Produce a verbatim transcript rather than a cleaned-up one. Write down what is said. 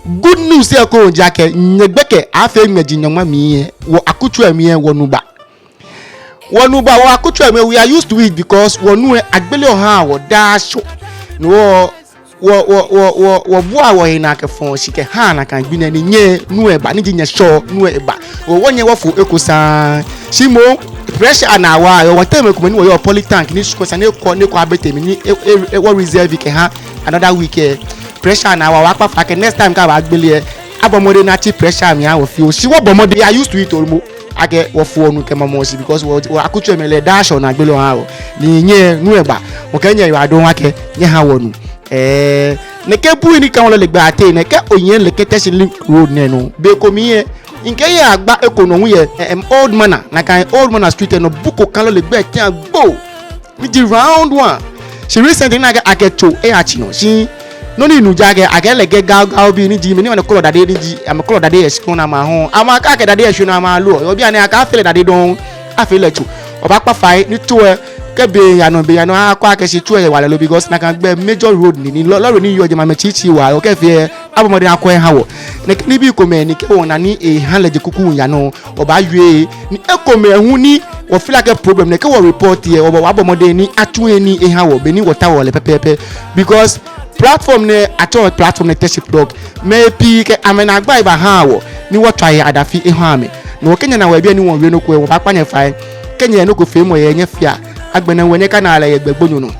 Good news ekoŋŋ ji akɛ nyɛ gbɛkɛ, afee ŋmɛji nyɔŋma mli lɛ, wɔ akutso lɛ mli lɛ wɔnu ba. Wɔnu ba, wɔ akutso lɛ mli lɛ, we are used to it because wɔnu lɛ agbele oha wɔ daa Shɔ. No hewɔ wɔ, wɔ, wɔ, wɔ, wɔbuaa wɔhe naa kɛfɔɔ shi kɛha nakai gbi nɛɛ ni nyɛnu lɛ ba, ni ji nyɛ Shɔ nu lɛ ba. Wɔ, wɔnyɛ wɔfo eko saŋŋ. Shi moŋ pressure naa wa, yɛ wɔteŋ mɛi komɛi ni wɔyɔɔ poly tank ni Shɔ ko esa ni ekɔ, ni ekɔ abɛ tɛŋŋ ni e, e, e, wɔ reserve kɛha another week lɛ. Pressure naa wa, wɔkpa fai akɛ next time kɛ abaagbele lɛ, abɔ mɔdɛŋ ni atsi pressure mli aha wɔ fioo. Shi wɔbɔ mɔdɛŋ, we are used to it almost. Akɛ wɔfo wɔnu kɛmamɔ shi because wɔ, wɔ akutso lɛ mli lɛ daa Shɔ ni agbele oha wɔ. Ni nyɛnu lɛ ba. Wɔkɛɛ nyɛyiwaladɔŋŋ akɛ nyɛha wɔnu. Ɛɛ, nɛkɛ bui ni ka wɔlɛ lɛ gbɛ ateŋ nɛɛ, kɛ oyɛ lɛ kɛ Teshie Link Road nɛɛ nɔ, bei komɛi lɛ, mikɛ yɛ agba eko nɔ hu yɛ, ɛ, ɛm, Old Manor, nakai Old Manor Street lɛ nɔ, bu ko ka lɔle gbɛ teŋ agbo. Ni ji round one. Shi recently ni akɛ, akɛtso eyatsi nɔ. Shi nɔ ni minu ji akɛ, akɛ lɛ kɛ gaogao bii ni ji mɛi ni amɛkɔlɔ dade ni ji, amɛkɔlɔ dade yɛ shikpɔŋ ni amɛhɔɔ. Amɛkɛɛ akɛ dade yɛ shwɛ ni amɛloo. Yɛ bianɛ akɛɛ afee lɛ dade dɔŋŋ. Afee lɛ tso. Wɔbaakpa fai ni tso lɛ, kɛ be yaa nɔ, be yaa nɔ, akɔ akɛ shi tso lɛ yɛ hewalɛ lo, because nakai gbɛ major road ni, ni lɔ-, lɔle ni yɔɔ jɛmɛ amɛtsitsi waa, okɛfee lɛ, abɔ mɔdɛŋ akɔ aha wɔ. Nɛkɛ nibii komɛi ni kɛ wɔna ni eha lɛ je kuku yaa nɔ, wɔbaawie, ni ekomɛi hu ni wɔ feel akɛ problem nɛ, kɛ wɔ report lɛ, wɔbaa-, wɔbaabɔ mɔdɛŋ ni atsu he nii aha wɔ, bɔ ni wɔtaoɔ lɛ pɛpɛɛpɛ. Because platform nɛɛ, atsɛɔ platform nɛɛ Teshie Plug. Mɛi pii kɛ amɛnaagbai bahaa wɔ, ni wɔtswa he adafi eha amɛ. No hewɔ kɛ nyɛna wɔ yɛ biɛ ni wɔwie nɔ ko lɛ, wɔbaakpa nyɛ fai. Kɛ nyɛyɛ nɔ ko feemɔ yɛ nyɛfɛɛ, agbɛnɛ hu nyɛkana lɛ yɛ gbɛ gbonyo nɔ.